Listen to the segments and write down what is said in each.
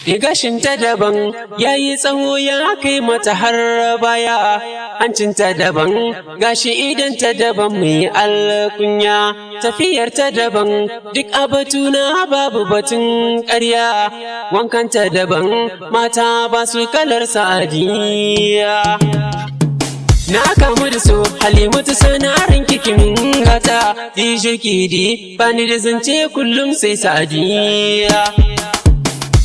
Gashinta daban ya yi tsawo ya kai mata har baya, hancinta daban, gashi idanta daban, mai alkunya, tafiyarta daban, duk a batuna babu batun ƙarya, wankanta daban, mata ba su kalar Sa'adiya. Na kamu da so, Halimatu, sanarin kikin gata, DJ Kidi, bani da zance, kullum sai Sa'adiya.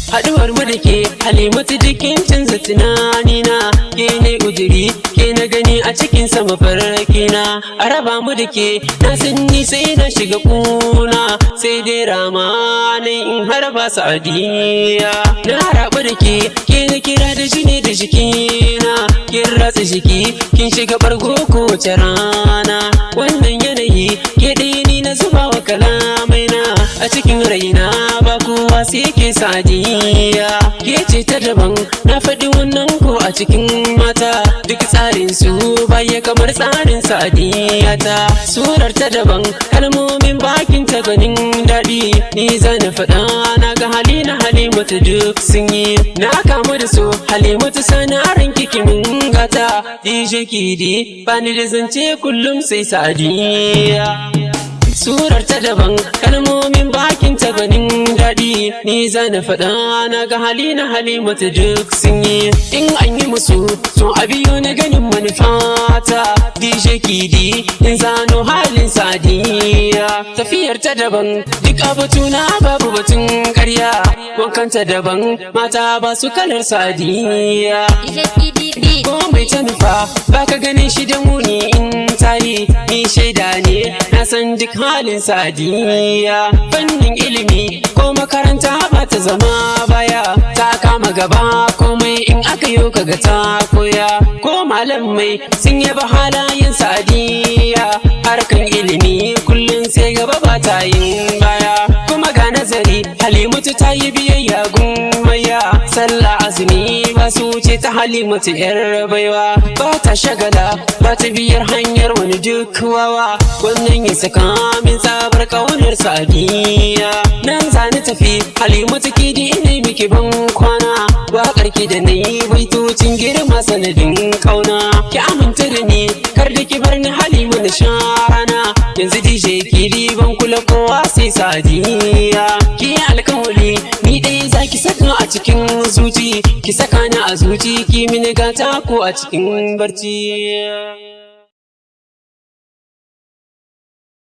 Haɗuwar mu da ke, Halimatu, jikin canza tunanina, ke ne ujiri, ke na gani a cikin sama farkina. A raba mu da ke, na san ni sai na shiga kuna, sai dai rama ne in har ba Sa'adiya. Na rabu da ke, ke na kira da jini da jikina, kin ratsa jiki, kin shiga bargo kowace rana. Wannan yanayi, ke ɗaya ni na zuba wa kalamaina, a cikin raina ba kowa sai ke Sadiya. Ke ce ta daban, na faɗi wannan ko a cikin mata, duk tsarin su baya kamar tsarin Sadiya ta. Surar ta daban, kalmomin bakin ta ganin daɗi, ni zana faɗa, na ga hali na Halimatu duk sun yi. Na kamu da so, Halimatu, sanarin kikimin gata, DJ Kidi, bani da zance, kullum sai Sadiya. Surar ta daban, kalmomin bakin ta ganin daɗi, ni zana faɗa, na ga hali na Halimatu duk sun yi. In an yi musu to a biyo na ganin manufata, DJ Kidi, in zano halin Sadiya. Tafiyar ta daban, duk abatuna babu batun ƙarya, wankanta daban, mata ba su kalar Sadiya. DJ Kidi beat. Ko mai ta nufa baka ganin shi da muni in tayi, ni shaida ne, na san duk halin Sadiya. Fannin ilimi ko makaranta ba ta zama baya, ta kama gaba, komai in aka yi kaga ta koya, ko malamai sun yaba halayen Sadiya. Harkan ilimi kullum sai gaba, ba ta yin baya, kuma ga nazari, Halimatu ta yi biyayya gummayya, sallah, azumi ba su wuce ta Halimatu yar baiwa, ba ta shagala, ba ta biyar hanyar wani duk wawa. Wannan ya saka min tsabar kaunar Sadiya. Nan zani tafi, Halimatu Kidi, ina miki ban kwana, waƙar ki da nayi baitocin girma sanadin kauna, ki aminta da ni, kar da ki bar ni, Halima, na sharana. Yanzu DJ Kidi, ban kula kowa sai Sadiya. Ki alkawali, ni dai zaki saka a cikin zuci, ki saka ni a zuci, ki mini gata ko a cikin barci.